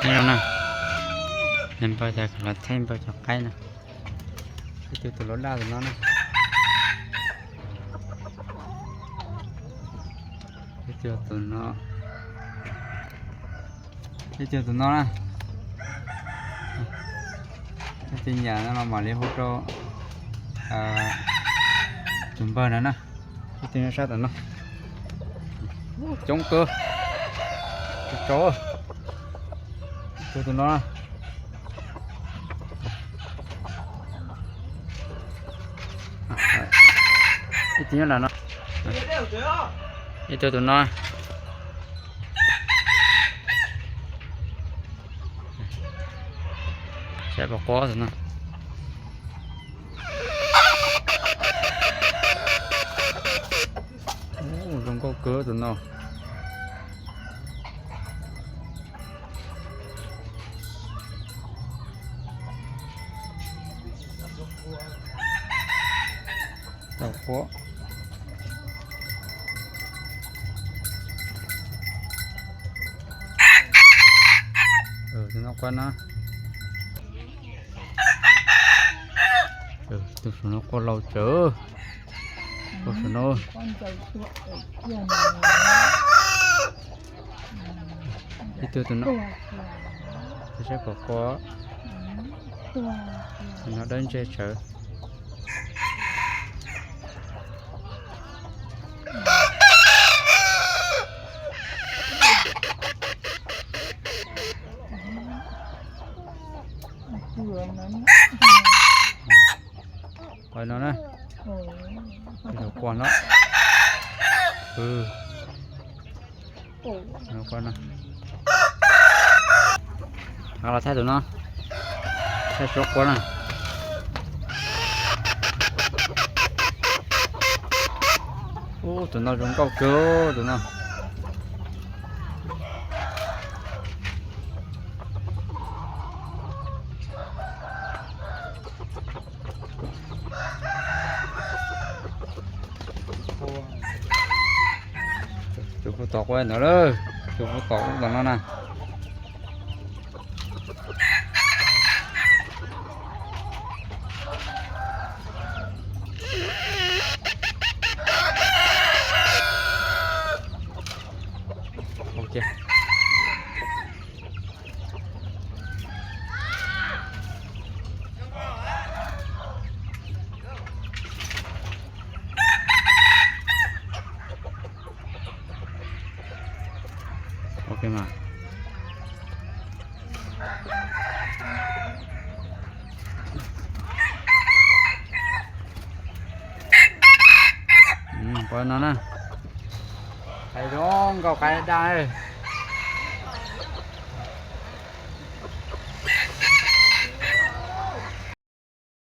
Zoo na, npawg tas los thaij npawg cov qaib na. Ib tug tus laus daj tus no na. Ib tug tus no. Ib tug tus no na. Ib tug nyam no los mam li hu rau tus npawg no na. Ib tug nyob sab tom no. Coob kawg. Tsau. Ib tug tus no. Ib tug nyob lawm no. Ib tug tus no. Saib pom quav tus no. Zoo nkauj kawg tus no. Tau quav. Tus no quav no. Tus saum no quav laus tsawv. Tus saum no. Ib tug tus no. Tus saib pom quav. Tus no dawb ntseg tsawv. Quav no na. Quav no. Los thaij tus no. Thaij suab quav na. Ub, tus no zoo nkauj kawg tus no. Tus puag tom quav ntawd lawm, tus puag tom ub tom no na. Ok mas. Quav no na. Qaib zoo nkauj qaib daj.